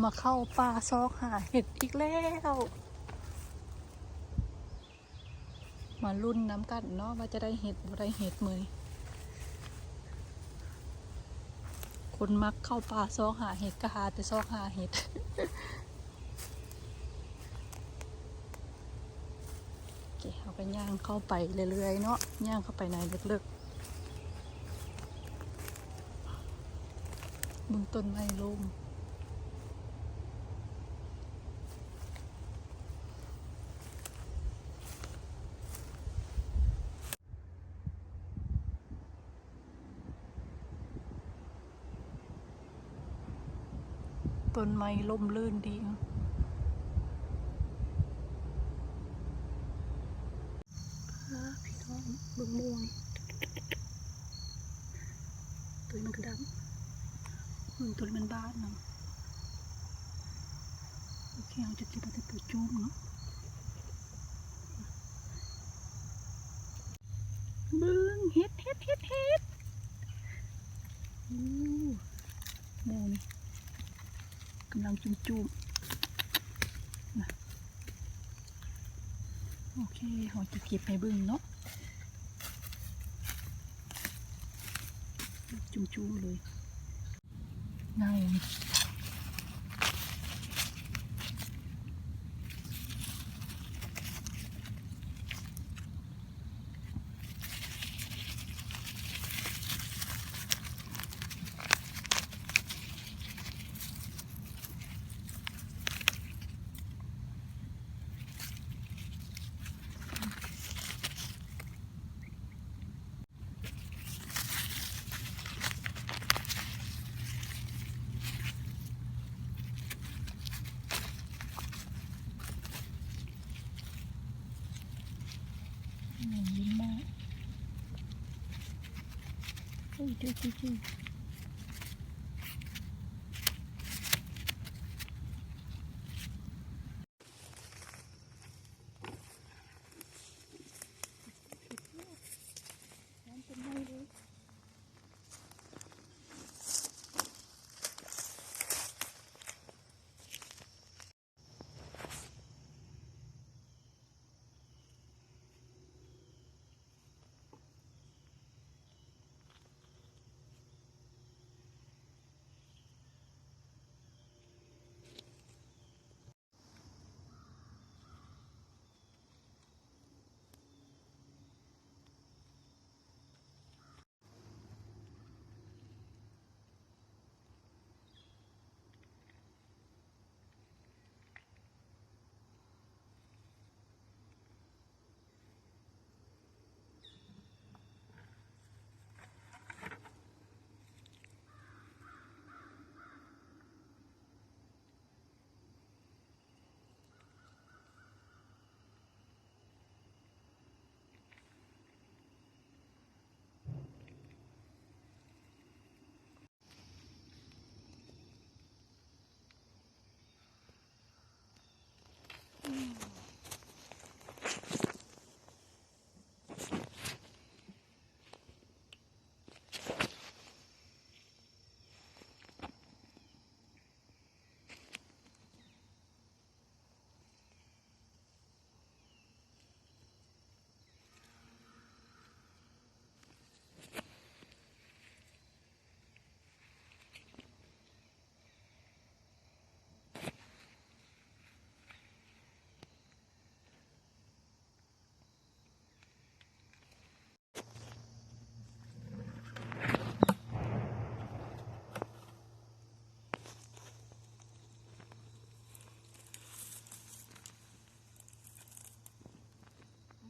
ມາເຂົ້າປ່າຊອກຫາເຫັດອີກແລ້ວ. ມາລຸ້ນນຳກັນເນາະ ວ່າຈະໄດ້ເຫັດບໍ່ໄດ້ເຫັດມື້ນີ້. ຄົນມັກເຂົ້າປ່າຊອກຫາເຫັດ ກໍຫາແຕ່ຊອກຫາເຫັດ. ເຮົາກໍຍ່າງເຂົ້າໄປເລື້ອຍໆເນາະ ຍ່າງເຂົ້າໄປໃນເລິກໆ ເບິ່ງຕົ້ນໄມ້ລົ້ມ. ຕົ້ນໄມ້ຮົ່ມລື່ນດີ. ອ້າ ພີ່ນ້ອງ ເບິ່ງໝູ່ນີ້ ໂຕນີ້ມັນກະດຳ ເບິ່ງໂຕນີ້ມັນບາດນຳ. ໂອເຄ ເຮົາຈະເກັບເອົາແຕ່ໂຕຈູມເນາະ. ເບິ່ງ ເຫັດ ເຫັດ ເຫັດ ເຫັດ. ໂອ້ ໝູ່ນີ້ກຳລັງຈຸ້ມໆ ນະ. ໂອເຄ ເຮົາຈະເກັບໃຫ້ເບິ່ງເນາະ ຈຸ້ມໆເລີຍ. ເງົາ.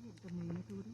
ເຫັນແຕ່ມືມາດູເດ້.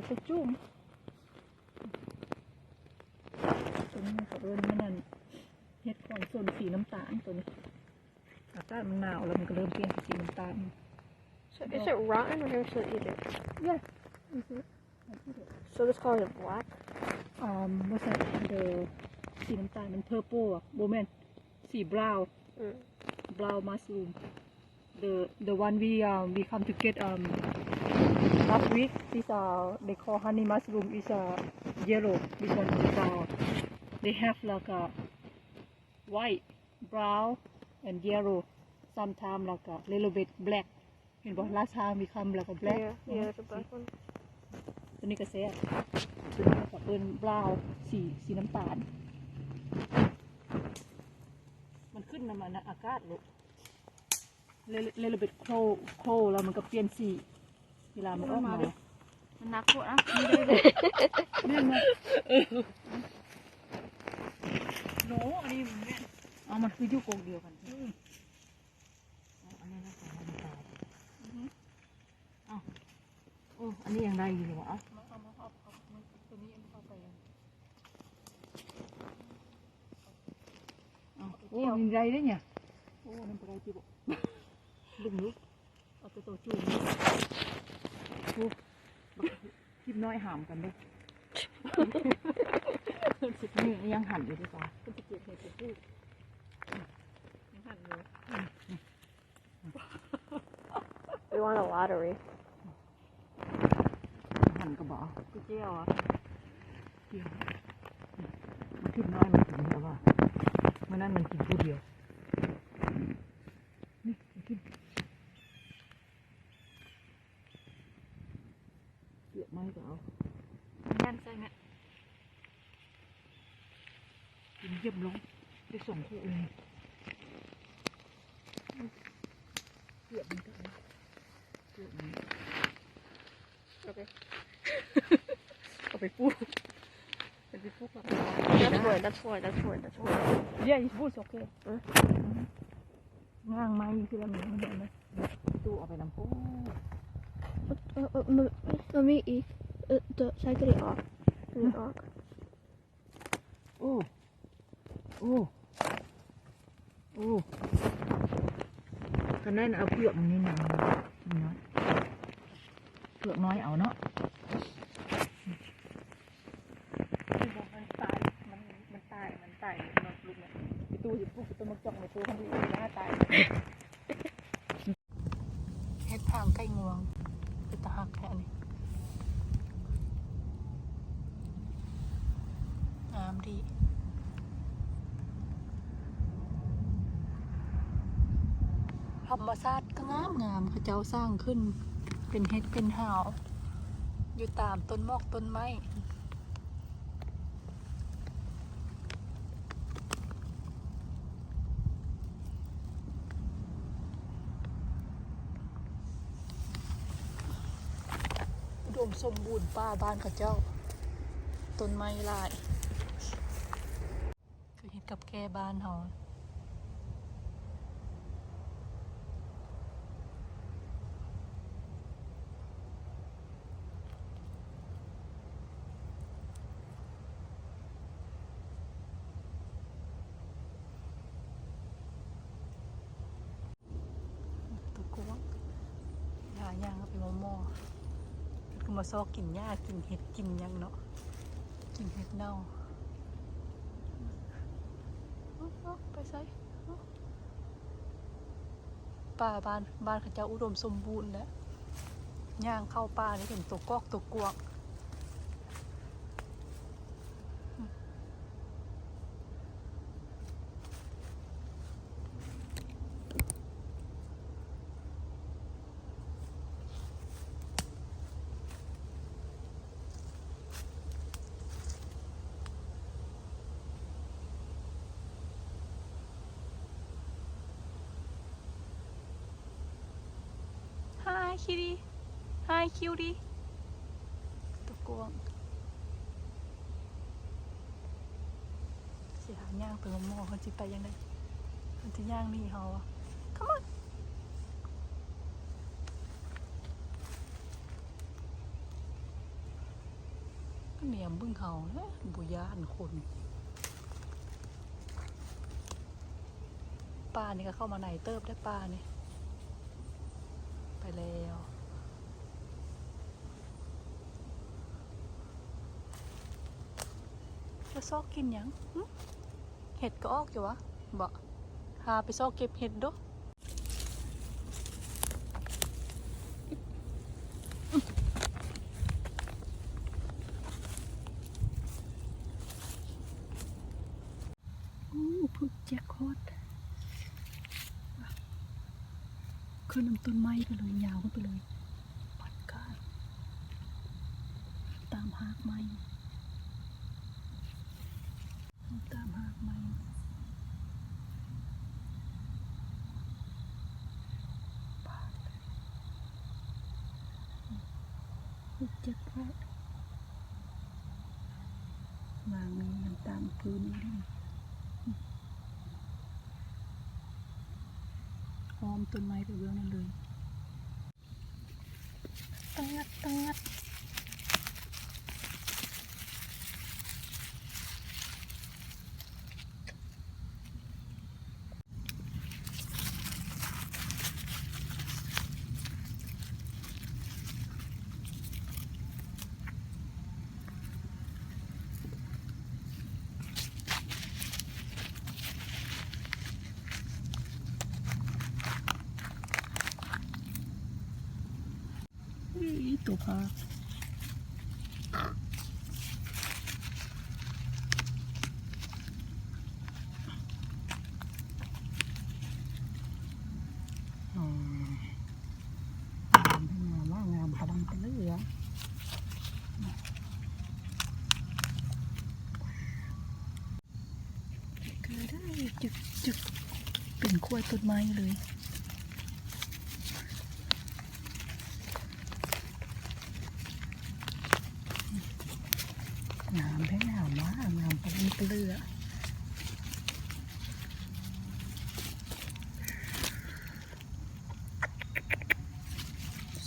ກໍຈະຈຸ້ມ. ຕົວນີ້ເຂົາເອີ້ນມັນນັ້ນ ເຫັດຂອງສົນສີນ້ຳຕານຕົວນີ້. ອາກາດມັນໜາວແລ້ວມັນກໍເລີ່ມປ່ຽນເປັນສີນ້ຳຕານ. So is it rotten or you should eat it? Yeah. So this color is black? ອາ ບໍ່ໃຊ່ ເດີ ສີນ້ຳຕານມັນ purple ອະ ບໍ່ແມ່ນ ສີ brown. ອືມ brown mushroom. The, the one we, um, we come to get, um, last week, this, uh, they call honey mushroom, is, uh, yellow. This one is, uh, they have like a white, brown, and yellow. Sometime like a little bit black. ເຫັນບໍ່? Last time we come like a black. Yeah, yeah, the black one. ຕົວນີ້ກໍແຊບ. ຕົວນີ້ກໍເອີ້ນ brown ສີ ສີນ້ຳຕານ. ມັນຂຶ້ນນຳ ອາກາດໂລດ. Little, little bit cold, cold ແລ້ວມັນກໍປ່ຽນສີ ເວລາມັນອອກມາ. ມັນໜັກໂພດນະ. ແມ່ນບໍ່? ໂນ ອັນນີ້ມັນແມ່ນ. ເອົາ ມັນຄືຢູ່ກົງດຽວກັນ. ອືມ ເອົາ ອັນນີ້ນະ. ອືຮຶ ເອົາ ໂອ້ ອັນນີ້ຍັງໄດ້ຢູ່ຫວາ? ເອົາ ເອົາ ເອົາ ເອົາ ຕົວນີ້ເອົາໄປ. ເອົາ ໂອ້ ມັນໃຫຍ່ເດ້ນີ້. ໂອ້ ມັນບໍ່ໄດ້ຕິບໍ່? ເບິ່ງດູ ເອົາແຕ່ໂຕຈູ້ມ. ໂອ້ ຄລິບນ້ອຍຫາມກັນເດີ້. ນີ້ຍັງຫັ້ນຢູ່ເດ້. ເພິ່ນຊິເກັບເຫັດໄປປູກ. ຍັງຫັ້ນຢູ່. We won a lottery. ຫັ້ນກໍບໍ່ເອົາ. ກູແກ້ວອະ? ມາທິດນ້ອຍມັນກິນແລ້ວວ່າ ມື້ນັ້ນມັນກິນຜູ້ດຽວ. ນີ້ ມາທິດ ເປືອກໄມ້ກໍເອົາ. ແມ່ນໃສ່ແມ່. ກິນຢ້ຽມລົງໄດ້ສອງຖ້ວຍເລີຍ. ເກືອບມັນກໍເອົາ ເກືອບມັນ ເອົາໄປ ເອົາໄປປູກ ເອົາໄປປູກ. That's wood, that's wood, that's wood, that's wood. Yeah, it's wood, okay. ອື ງາງໄມ້ທີ່ລະມີ ເອົາໄປນຳ. ຕູ້ເອົາໄປນຳ. ໂອ້ ເອີ ເອີ ມັນ ມັນມີອີກ ເອີ ຕົວໃສ່ຕົວນີ້ອອກ ຕົວນີ້ອອກ. ໂອ້ ໂອ້ ໂອ້ ຄັນນັ້ນເອົາເປືອກມັນນີ້ນຳ ເປືອກນ້ອຍເອົາເນາະ. ມັນຕາຍ ມັນ ມັນຕາຍ ມັນຕາຍເນາະລູກເນາະ. ໄອ້ຕູ້ຊິປູກຕົ້ນໝາກຈອກໃນໂຕຄັນທີ່ໜ້າຕາຍ. ເຫັດຫາງໄກ່ງວງ ເປັນຕາຮັກແທ້ອັນນີ້ ງາມດີ. ທຳມະຊາດກໍງາມໆ ເຂົາເຈົ້າສ້າງຂຶ້ນເປັນເຫັດເປັນຫາວ ຢູ່ຕາມຕົ້ນໝອກຕົ້ນໄມ້. ອຸດົມສົມບູນປ່າບ້ານເຂົາເຈົ້າ ຕົ້ນໄມ້ຫຼາຍ ຄືເຮັດກັບແກ້ບ້ານເຮົາ. ໂຕກວ້າງ ຫຍ້າຍ່າງເອົາໄປໝໍ່ໆ ເພິ່ນກໍມາຊອກກິນຫຍ້າ ກິນເຫັດ ກິນຫຍັງເນາະ ກິນເຫັດເນົ່າ. ໄປໃສ? ປ່າບ້ານ ບ້ານເຂົາເຈົ້າອຸດົມສົມບູນແຫຼະ ຍ່າງເຂົ້າປ່ານີ້ເຫັນຕົວກອກຕົວກວາງ. Hi Kitty. Hi Cutie. ຕົວກວ້າງ. ຊິຫາຍ່າງໄປໝໍ ເພິ່ນຊິໄປຈັ່ງໃດ? ເພິ່ນຊິຍ່າງໜີເຮົາບໍ? Come on. ກໍແນມເບິ່ງເຮົາແຫຼະ ບໍ່ຢ້ານຄົນ. ປ່ານີ້ກໍເຂົ້າມາໃນເຕີບໄດ໋ ປ່ານີ້. ໄປແລ້ວ. ຈະຊອກກິນຫຍັງ? ຫຶ? ເຫັດກໍອອກຢູ່ຫວາ? ບໍ່ ຫາໄປຊອກເກັບເຫັດດູ. ໂອ້ ຜຶກແຈັກຮອດ ຂຶ້ນນຳຕົ້ນໄມ້ໄປເລີຍ ຍາວຂຶ້ນໄປເລີຍ. ບັດການ ຕາມຮາກໄມ້ ຕາມຮາກໄມ້. ເຈັບແທ້ ວາງນ້ຳຕານພື້ນນີ້ເດ້ ອ້ອມຕົ້ນໄມ້ໄປເບື້ອງນັ້ນເລີຍ. ຕະງັດ ຕະງັດ. ອີ່ ຕົວພາ ອືມ ງາມ ງາມ ງາມ ງາມ ຂະລັງຕະເຫຼືອ ຄືໄດ້ ຈຶກ ຈຶກ ເປັນຂວາຍຕົ້ນໄມ້ເລີຍ. ງາມແທ້ ງາມວ່າ ງາມປານເລືອ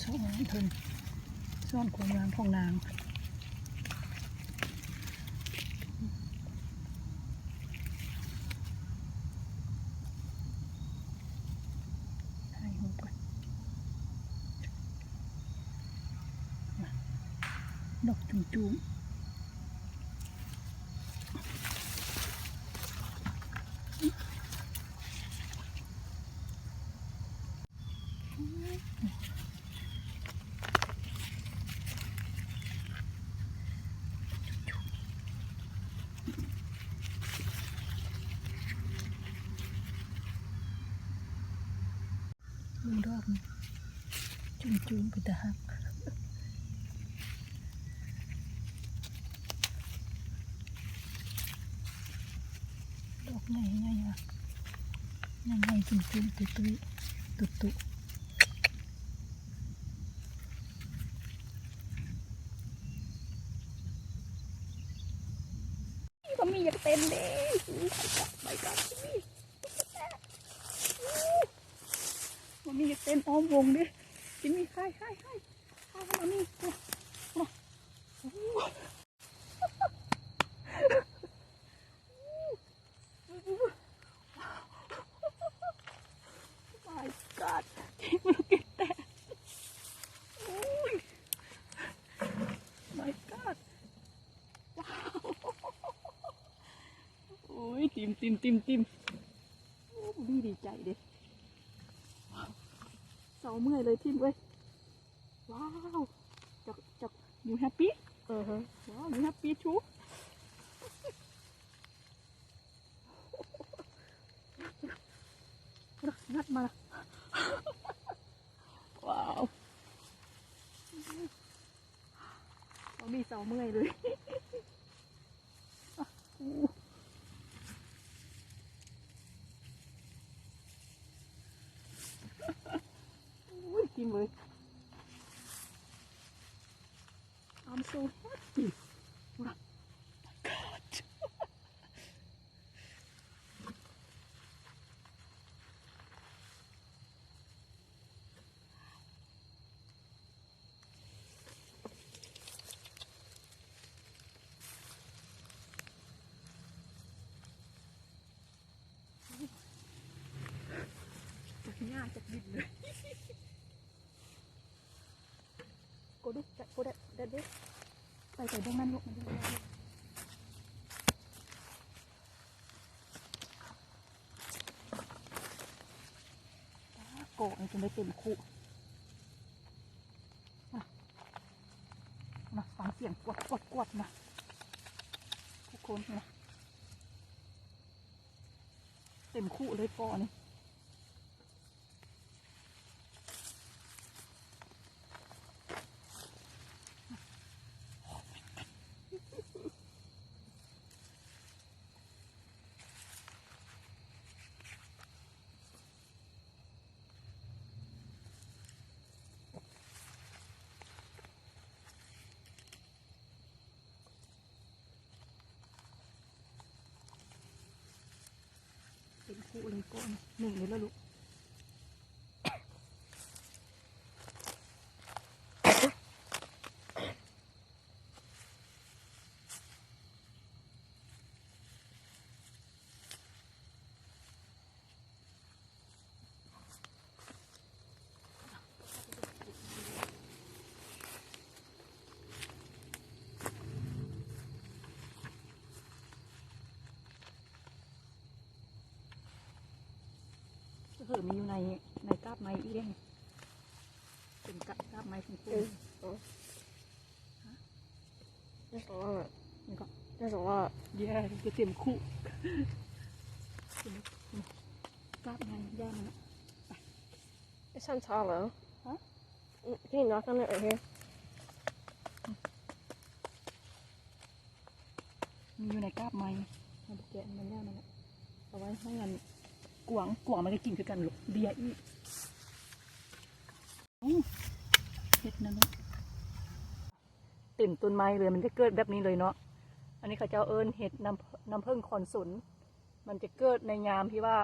ສອນເພິ່ນ ສອນຄວາມງາມຂອງນາງ. ຖ່າຍຮູບກ່ອນ ນະ ນົກຈຸ້ມຈຸ້ມ. ເບິ່ງດອກນີ້ ຈຸ້ມໆ ເປັນຕາຮັກ ດອກໃຫຍ່ໆ ຫວາ ໃຫຍ່ໆ ຈຸ້ມໆ ຕຸ້ຍໆ ຕຸໆ. ມາມີຢາກເຕັ້ນເດ້ ໄປກັນ ໄປກັນ ມາມີຢາກເຕັ້ນອ້ອມວົງເດ້ ຈິມມີ ໄຄ ໄຄ ໄຄ ມາມີ ມາ ມາ. My God, look at that. ໂອ້ຍ My God. ວ້າວ ໂອ້ຍ ຕິ່ມ ຕິ່ມ ຕິ່ມ ຕິ່ມ. ໂອ້ ດີ ດີໃຈເດ້ ເຊົາເມື່ອຍເລີຍ ທິມເອີຍ. ວ້າວ ຈັກ ຈັກ you happy? ອືຮຶ ວ້າວ you happy too. ງັດມາລະ ວ້າວ ບໍ່ມີເຊົາເມື່ອຍເລີຍ. ໂອ້ຍ ກິນເລີຍ. so happy. Oh my God. ຈັກຫຍ້າຈັກດິນເລີຍ. ໂກດູ ຈັກໂກແດດ ແດດເດ້. ໄປ ໄປເບິ່ງນັ້ນລູກ ມັນຢູ່ ໂກນີ້ຈົນໄດ້ເຕັມຄຸ. ນະ ນະ ຟັງສຽງກວດ ກວດ ກວດນະ ທຸກຄົນນະ. ເຕັມຄຸເລີຍກໍນີ້. ເປັນຄູ່ເລີຍກໍໜຶ່ງເລີຍລະລູກ. ເອີ ມີຢູ່ໃນ ໃນກາບໄມ້ອີກເດ້ ເປັນກາບ ກາບໄມ້ຂອງ ເອີ ອໍ That's a lot. ນີ້ກໍ That's a lot. Yeah, ຈະເຕັມຄຸ ກາບໄມ້ ຢ່າມັນນະ. It sounds hollow. ຮະ? Can you knock on it right here? ມີຢູ່ໃນກາບໄມ້ ເຮົາບໍ່ແກະມັນ ຢ່າມັນນະ ເອົາໄວ້ໃຫ້ອັນກວາງ ກວາງມັນກໍກິນຄືກັນລູກ ເບຍອີກ. ເຮັດນັ້ນເນາະ ເຕັມຕົ້ນໄມ້ເລີຍ ມັນຈະເກີດແບບນີ້ເລີຍເນາະ. ອັນນີ້ເຂົາເຈົ້າເອີ້ນເຫັດນ້ຳ ນ້ຳເຜິ້ງຄອນສົນ ມັນຈະເກີດໃນຍາມທີ່ວ່າ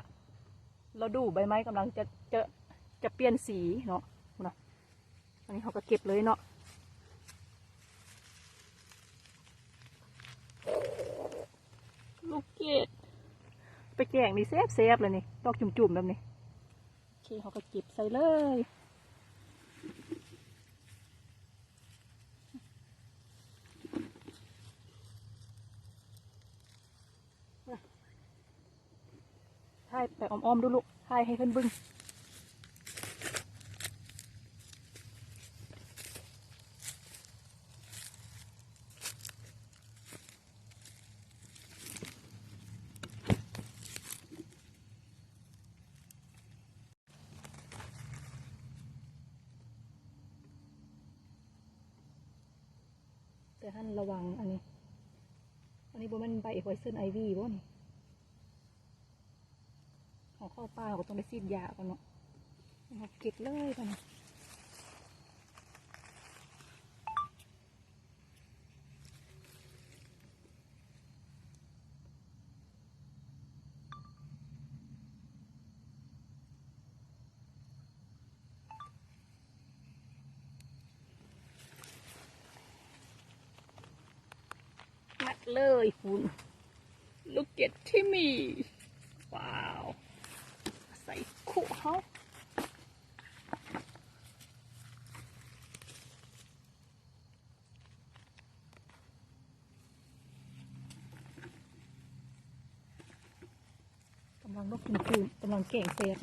ລະດູໃບໄມ້ກຳລັງຈະ ຈະ ຈະປ່ຽນສີເນາະ. ພຸ້ນນະ ອັນນີ້ເຮົາກໍເກັບເລີຍເນາະ. Look at ໄປແກງນີ້ແຊບໆ ເລີຍນີ້ ດອກຈຸ່ມໆ ແບບນີ້. ໂອເຄ ເຮົາກໍເກັບໃສ່ເລີຍ. ຖ່າຍໄປອ້ອມໆ ດູລູກ ຖ່າຍໃຫ້ເພິ່ນເບິ່ງ. ແຕ່ຫັ້ນລະວັງອັນນີ້ ອັນນີ້ບໍ່ແມ່ນໃບ poison ivy ບໍ່ນີ້? ເຮົາເຂົ້າປ່າເຮົາກໍຕ້ອງໄດ້ສີດຢາກ່ອນເນາະ. ເຮົາເກັບເລີຍບັດນີ້. ງັດເລີຍພຸ້ນ. Look at Timmy. ວ້າວ ໃສ່ຄຸເຮົາ. ກຳລັງລົກກິນຄືນ ກຳລັງແກງແຊບ.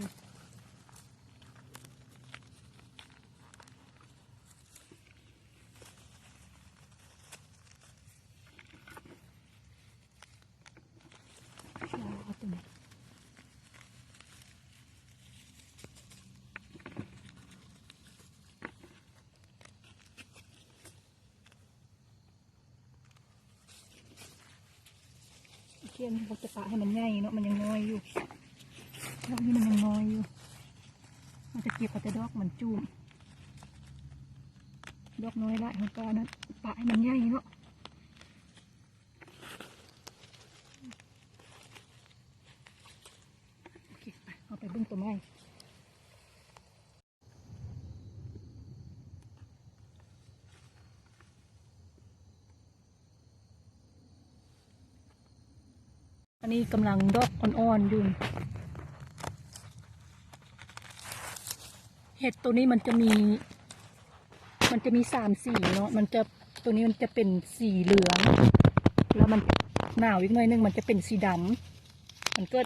ໂອເຄ ເຮົາຈະປະໃຫ້ມັນໃຫຍ່ເນາະ ມັນຍັງນ້ອຍຢູ່ ດອກນີ້ມັນຍັງນ້ອຍຢູ່ ເຮົາຈະເກັບເອົາແຕ່ດອກມັນຈູ້ມ. ດອກນ້ອຍຫຼາຍ ເຮົາກໍອັນນັ້ນ ປະໃຫ້ມັນໃຫຍ່ເນາະ. ໂອເຄ ໄປ ເຮົາໄປເບິ່ງໂຕໃໝ່. ອັນນີ້ກຳລັງດອກອ່ອນໆຢູ່. ເຫັດໂຕນີ້ມັນຈະມີ ມັນຈະມີສາມສີເນາະ. ມັນຈະ ໂຕນີ້ມັນຈະເປັນສີເຫຼືອງ ແລ້ວມັນໜາວອີກໜ້ອຍໜຶ່ງ ມັນຈະເປັນສີດຳ. ມັນເກີດ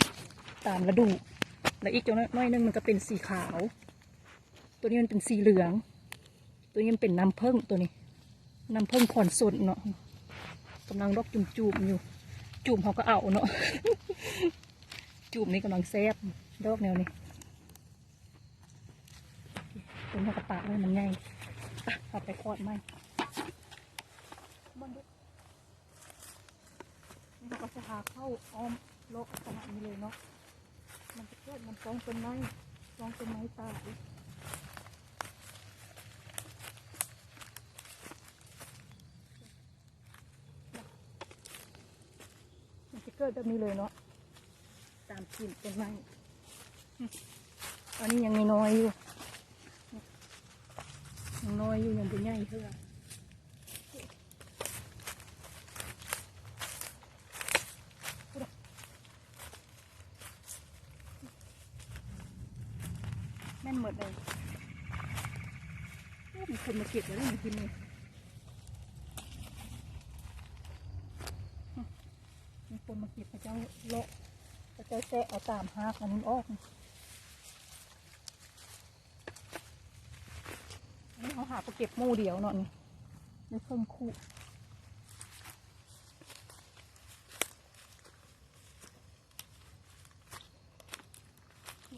ຕາມລະດູ ແລ້ວອີກຈັກໜ້ອຍໜຶ່ງມັນກໍເປັນສີຂາວ. ໂຕນີ້ມັນເປັນສີເຫຼືອງ. ໂຕນີ້ມັນເປັນນ້ຳເຜິ້ງ ໂຕນີ້ ນ້ຳເຜິ້ງຄອນສົນເນາະ. ກຳລັງດອກຈູມໆຢູ່. ຈູມເຮົາກໍເອົາເນາະ. ຈູມນີ້ກຳລັງແຊບ ດອກແນວນີ້. ໂຕນີ້ເຮົາກໍປະໄວ້ມັນໃຫຍ່. ໄປ ເຮົາໄປຂອດໃໝ່. ນີ້ເຮົາກໍຈະຫາເຂົ້າອ້ອມເລາະຂະໜາດນີ້ເລີຍເນາະ. ມັນຈະເກີດນຳຊອງຕົ້ນໄມ້ ຊອງຕົ້ນໄມ້ຕາຍ. ມັນຈະເກີດແບບນີ້ເລີຍເນາະ ຕາມຕີນຕົ້ນໄມ້. ອັນນີ້ຍັງນ້ອຍໆຢູ່ ຍັງນ້ອຍຢູ່ ຍັງບໍ່ໃຫຍ່ເທື່ອ. ແມ່ນໝົດເລີຍ. ໂອ້ ມີຄົນມາເກັບແລ້ວເດ້ມື້ຄືນນີ້. ມີຄົນມາເກັບ ເຂົາເຈົ້າເລາະ ເຂົາເຈົ້າແຊະເອົາຕາມຮາກອັນນັ້ນອອກ. ອັນນີ້ເຮົາຫາກໍເກັບໝູ່ດຽວເນາະ ນີ້ ໄດ້ເຄິ່ງຄຸ.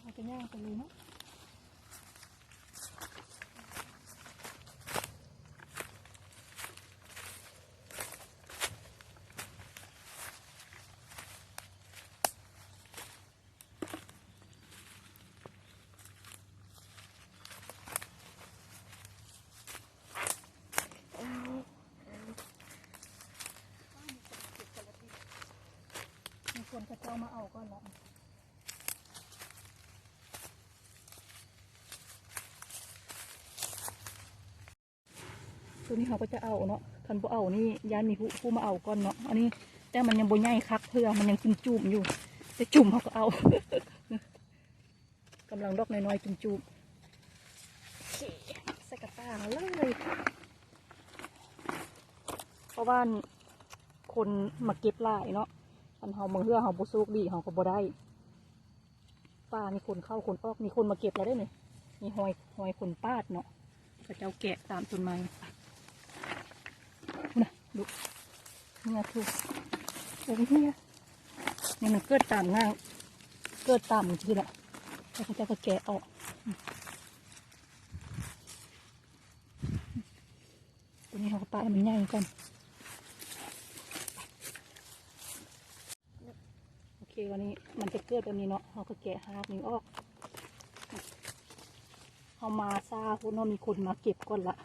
ເຮົາຈະຍ່າງໄປເລີຍເນາະ. ມີຄົນເຂົາເຈົ້າມາເອົາກ່ອນລະ. ໂຕນີ້ເຮົາກໍຈະເອົາເນາະ ຄັນບໍ່ເອົານີ້ຢ້ານມີຜູ້ ຜູ້ມາເອົາກ່ອນເນາະ. ອັນນີ້ ແຕ່ມັນຍັງບໍ່ໃຫຍ່ຄັກເທື່ອ ມັນຍັງຈຸ້ມໆຢູ່ ແຕ່ຈຸ້ມເຮົາກໍເອົາ. ກຳລັງດອກນ້ອຍໆຈຸ້ມໆ ໂອເຄ ໃສ່ກະຕ່າມາເລີຍ. ເພາະວ່າຄົນມາເກັບຫຼາຍເນາະ ຄັນເຮົາບາງເທື່ອເຮົາບໍ່ໂຊກດີເຮົາກໍບໍ່ໄດ້. ປ່ານີ້ຄົນເຂົ້າຄົນອອກ ມີຄົນມາເກັບແລ້ວເດ້ນີ້ ມີຮອຍ ຮອຍຄົນປາດເນາະ ເຂົາເຈົ້າແກະຕາມຕົ້ນໄມ້. ພຸ້ນນະ ດູ ເຫື່ອຖືກ ໂອ້ຍ ເຫື່ອ ນີ້ມັນເກີດຕາມງ່າງ ເກີດຕາມທີ່ລະ ແລ້ວເຂົາເຈົ້າກໍແກະອອກ. ໂຕນີ້ເຮົາກໍປະໃຫ້ມັນໃຫຍ່ກ່ອນ. ໂອເຄ ວັນນີ້ມັນຈະເກີດແບບນີ້ເນາະ ເຮົາກໍແກະຮາກນີ້ອອກ. ເຮົາມາຊ້າໂພດເນາະ ມີຄົນມາເກັບກ່ອນລະ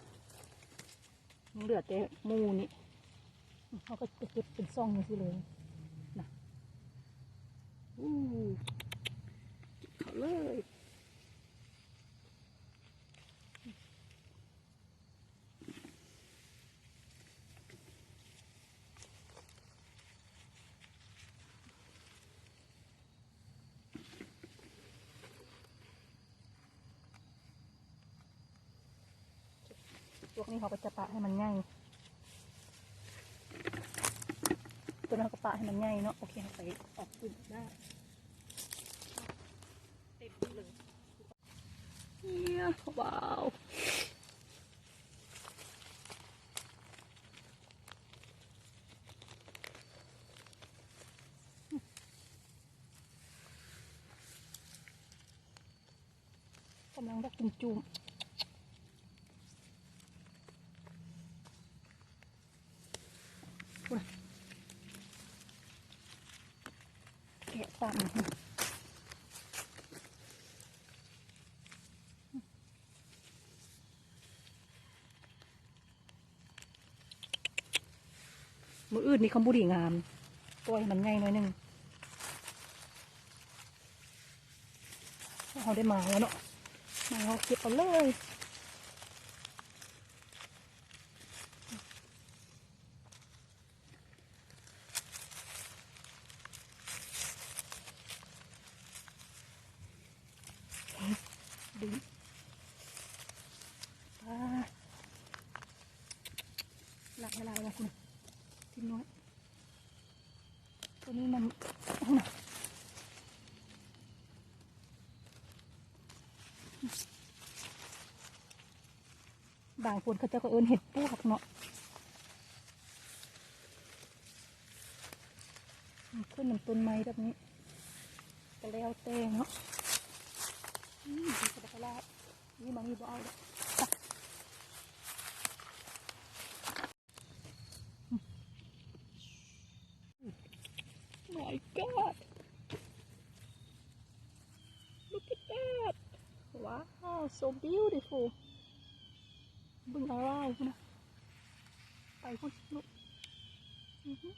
ຍັງເຫຼືອແຕ່ໝູ່ນີ້ ເຮົາກໍຈະເກັບເປັນຊ່ອງຈັ່ງຊີ້ເລີຍນະ. ອູ້ ເກັບເຂົ້າເລີຍ. ພວກນີ້ເຮົາກໍຈະປະໃຫ້ມັນໃຫຍ່ ຕົວນັ້ນເຮົາກໍປະໃຫ້ມັນໃຫຍ່ເນາະ. ໂອເຄ ເຮົາໄປອອກກຸ່ມໄດ້ ເຕັມເລີຍ. ເອີ ວ້າວ ກຳລັງດອກຈຸ້ມໆ. ພຸ້ນນະ ແກະຕາມ. ອື່ນນີ້ຄຳບໍ່ດີງາມ ປ່ອຍໃຫ້ມັນໃຫຍ່ໜ້ອຍໜຶ່ງ. ເຮົາໄດ້ມາແລ້ວເນາະ ມາເຮົາເກັບເອົາເລີຍ. ດຶງ ປາ ຫຼາຍໆ ລະ ທີມນ້ອຍ ໂຕນີ້ມັນ ບາງຄົນເຂົາເຈົ້າກໍເອີ້ນເຫັດປວກເນາະ ມັນຂຶ້ນນຳຕົ້ນໄມ້ແບບນີ້ ກໍແລ້ວແຕ່ເນາະ. ອືມ ເຫັດກະລາດ ນີ້ມັນມີບໍ່ເອົາດອກ. My God! Look at that! Wow, so beautiful! ເບິ່ງອາວາວພຸ້ນນະ ໄປພຸ້ນລູກ. ອືຮຶ.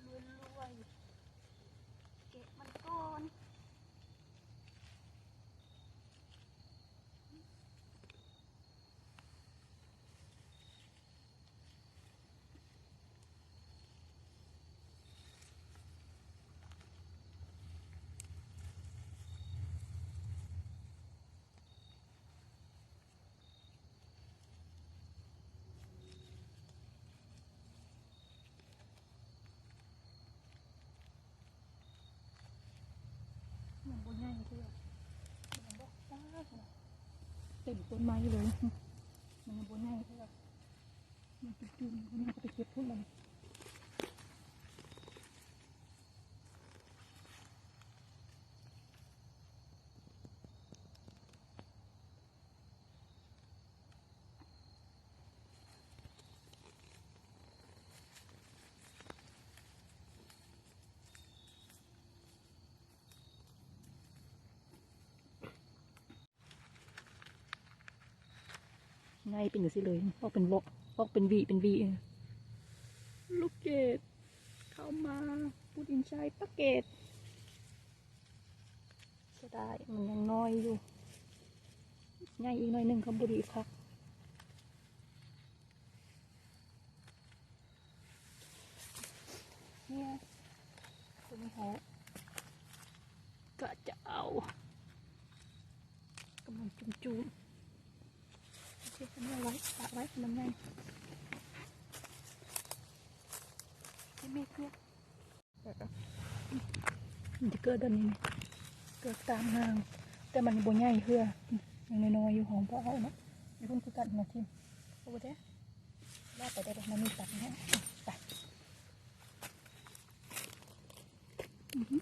ລວຍໆ ເກັບມັນກ່ອນ. ມັນບໍ່ໃຫຍ່ເທື່ອ ມັນບໍ່ ເຕັມຕົ້ນໄມ້ເລີຍ ມັນຍັງບໍ່ໃຫຍ່ເທື່ອ ມັນຈຸ່ມໆ ເຮົາກໍໄປເກັບພຸ້ນບັດນີ້. ໃຫຍ່ເປັນຈັ່ງຊີ້ເລີຍ ອອກເປັນເວາະ ອອກເປັນຫວີເປັນຫວີ. Look at ເຂົ້າມາ put inside bucket. ເສຍດາຍ ມັນຍັງນ້ອຍຢູ່ ໃຫຍ່ອີກໜ້ອຍໜຶ່ງກໍບໍ່ດີຄັກ. ເນຍ ຕົວນີ້ເຮົາກະຈະເອົາ ກຳລັງຈູມໆ ເກັບມັນໄວ້ ປະໄວ້ໃຫ້ມັນໃຫຍ່ ເກັບເມກເກືອ. ມັນຈະເກີດແບບນີ້ ເກີດຕາມຮ່າງ ແຕ່ມັນບໍ່ໃຫຍ່ເທື່ອ ຍັງນ້ອຍໆຢູ່ ເຮົາບໍ່ເອົາເນາະ. ຢູ່ພຸ້ນຄືກັນນະ ຖິ້ມ ເອົາໄວ້ແທ້ ລາກໄປໄດ້ບໍ່? ມັນມີຕັດເນາະ ໄປ. ອືຮຶ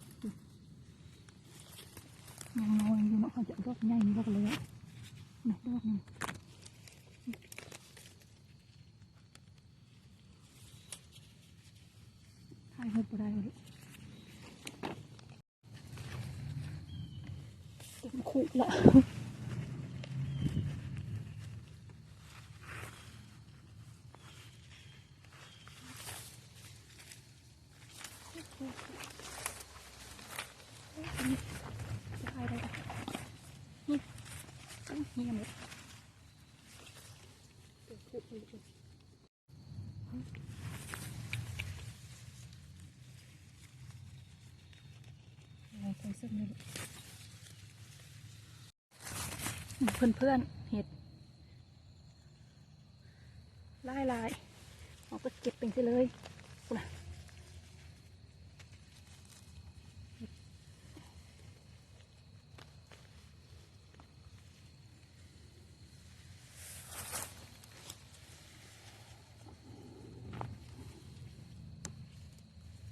ຍັງນ້ອຍຢູ່ເນາະ ເຮົາຈະເອົາດອກໃຫຍ່ນີ້ອອກເລີຍ ນະ ດອກໜຶ່ງ. ຖ່າຍຮູບບໍ່ໄດ້ເລີຍ ເຕັມຄຸລະ. ເພື່ອນໆ ເຫັດຫຼາຍໆ ເຮົາກໍເກັບເປັນຊີ້ເລີຍ ພຸ້ນນະ.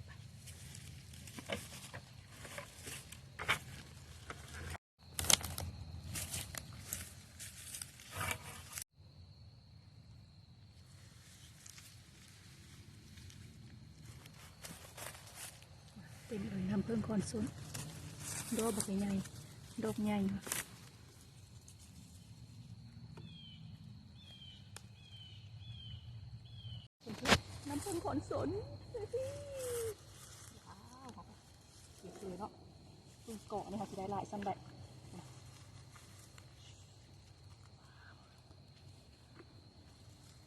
ໄ ເພິ່ງຄອນສົນ ດອກບັກໃຫຍ່ ດອກໃຫຍ່ ນ້ຳເພິ່ງຄອນສົນ ວ້າວ ເກັບເລີຍເນາະ ເພິ່ງເກາະນີ້ ເຮົາຊິໄດ້ຫຼາຍສ່ຳໃດ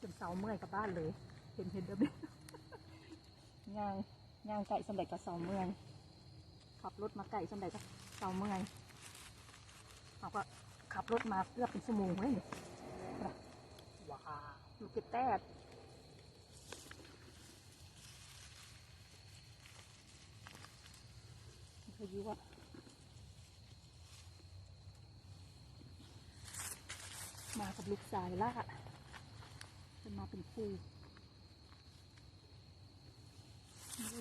ຈົນເຊົາເມື່ອຍກັບບ້ານເລີຍ ເຫັນ ເຫັນແບບນີ້ ຍ່າງ ຍ່າງໄກສ່ຳໃດກໍເຊົາເມື່ອຍ ຂັບລົດມາໄກສ່ຳໃດກໍເຊົາເມື່ອຍ ເຮົາກໍຂັບລົດມາເກືອບເປັນຊົ່ວໂມງເລີຍນີ້ ວ້າວ ຢູ່ເກັບແຕດ ພາຍຸອະ ມາກັບລູກຊາຍຫຼ້າ ເພິ່ນມາເປັນຄູ່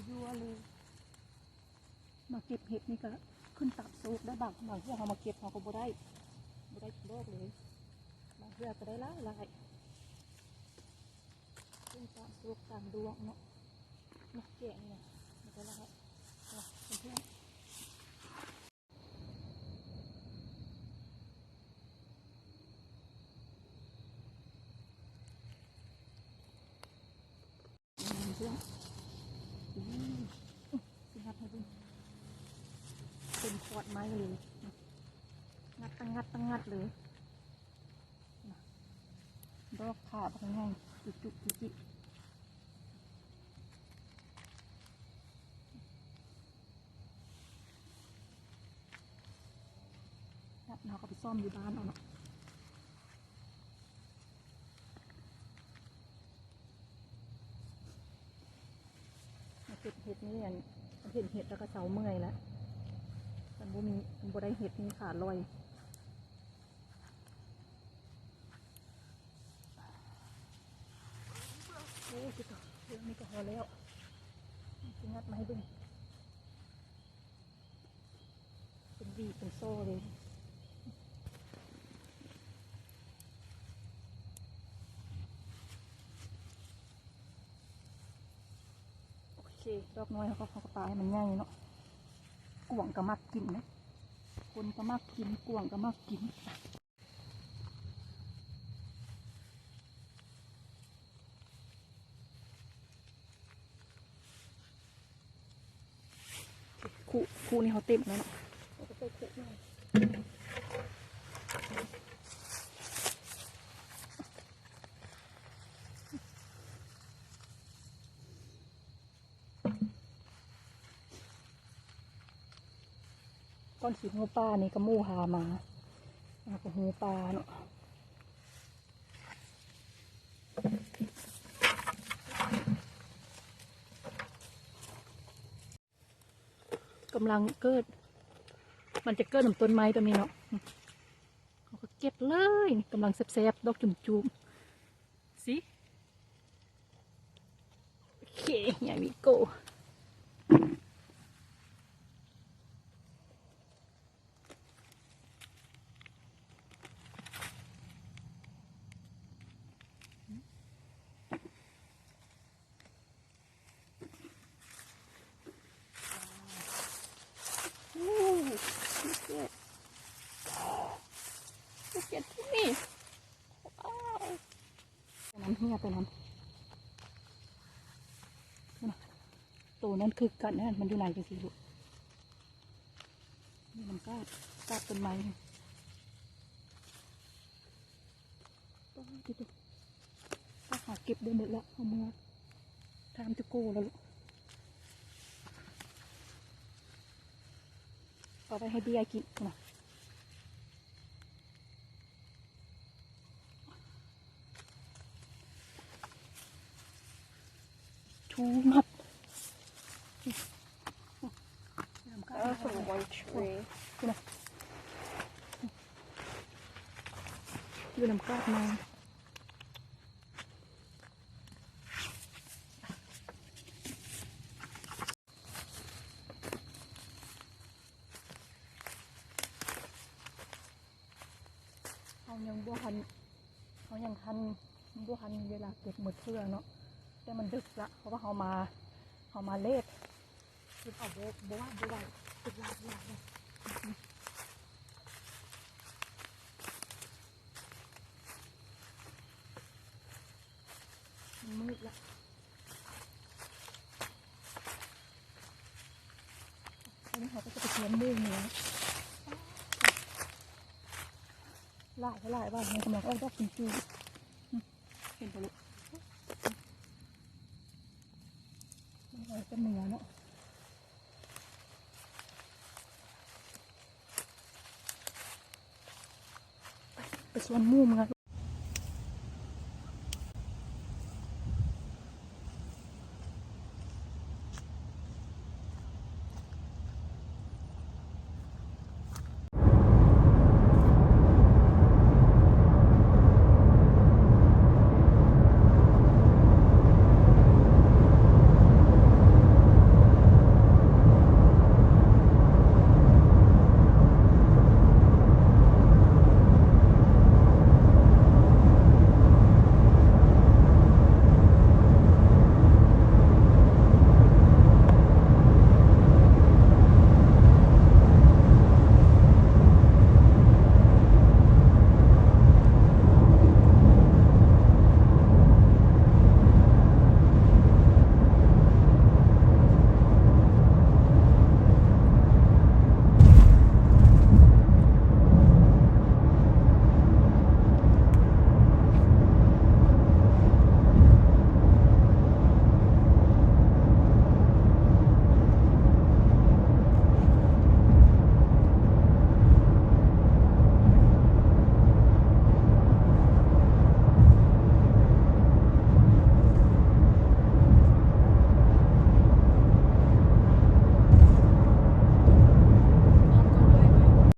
ຍົວໆເລີຍ ມາເກັບເຫັດນີ້ກໍຂຶ້ນຕາມໂຊກໄດ້ ບາງ ບາງເທື່ອເຮົາມາເກັບເຮົາກໍບໍ່ໄດ້ ບໍ່ໄດ້ຈັກດອກເລີຍ ບາງເທື່ອກໍໄດ້ຫຼາຍໆ ຂຶ້ນຕາມໂຊກຕາມດວງເນາະ ມາແກະນີ້ນະ ມັນກໍຫຼາຍ ເນາະ ເພື່ອນໆ. ອືມ ຊິງັດໃຫ້ເບິ່ງ ເປັນຂອດໄມ້ເລີຍ ງັດຕັ້ງງັດຕັ້ງງັດເລີຍ ດອກຂາວບັກໃຫຍ່ ຈຸໆ ຈິໆ. ເຮົາກໍໄປສ້ອມຢູ່ບ້ານເອົາເນາະ ມາເກັບເຫັດນີ້ ອັນ ເຫັນເຫັດແລ້ວກໍເຊົາເມື່ອຍແລ້ວ ຄັນບໍ່ມີ ຄັນບໍ່ໄດ້ເຫັດນີ້ຂາລ່ອຍ. ໂອ້ຍ ເຮັດນີ້ກໍພໍແລ້ວ ຊິງັດມາໃຫ້ເບິ່ງ ເປັນຫວີເປັນໂສ້ເລີຍ ໂອເຄ ດອກນ້ອຍເຮົາກໍ ເຮົາກໍປາໃຫ້ມັນໃຫຍ່ເນາະ ກວາງກໍມັກກິນເດ້ ຄົນກໍມັກກິນ ກວາງກໍມັກກິນ. ຄຸ ຄຸນີ້ເຮົາເຕັມແລ້ວເນາະ ເຮົາກໍໃສ່ຄຸໜ່ອຍ ກ່ອນຊິຮູ້ປານີ້ກໍໝູ່ພາມາ ເຮົາກໍຮູ້ປາເນາະ ກຳລັງເກີດ ມັນຈະເກີດນຳຕົ້ນໄມ້ແບບນີ້ເນາະ ເຮົາກໍເກັບເລີຍ ກຳລັງແຊບໆ ດອກຈຸ້ມໆ See? Okay, here we go. โอ้ look at look at me ว้าว น้ำเหี่ยไปน้ำ โตนั้นคือกันนะ มันอยู่ไหนจังซี่ลูก นี่มันกาด กาดต้นไม้ โอ้ย ติด ถ้าหาเก็บได้หมดแล้ว เอาเมือ time to go แล้วลูก เอาไว้ให้เบียร์กินนะ too much อยู่นำกาด That's a one tree. อยู่นำกาดมา เฮายังบ่ทัน เฮายังทัน บ่ทันมีเวลาเก็บหมดเทื่อเนาะ แต่มันดึกละ เพราะว่าเฮามา เฮามาเลต เก็บเอาบ่ บ่ไหว บ่ไหว เก็บหลาย หลาย หลาย มันมืดละ อันนี้เขาก็จะไปสวนหมู่เมือง หลาย หลาย หลาย มันกำลังออกดอกจริงๆ เห็นปะลูก มันออกแต่เหนือเนาะ ไปสวนหมู่เมือง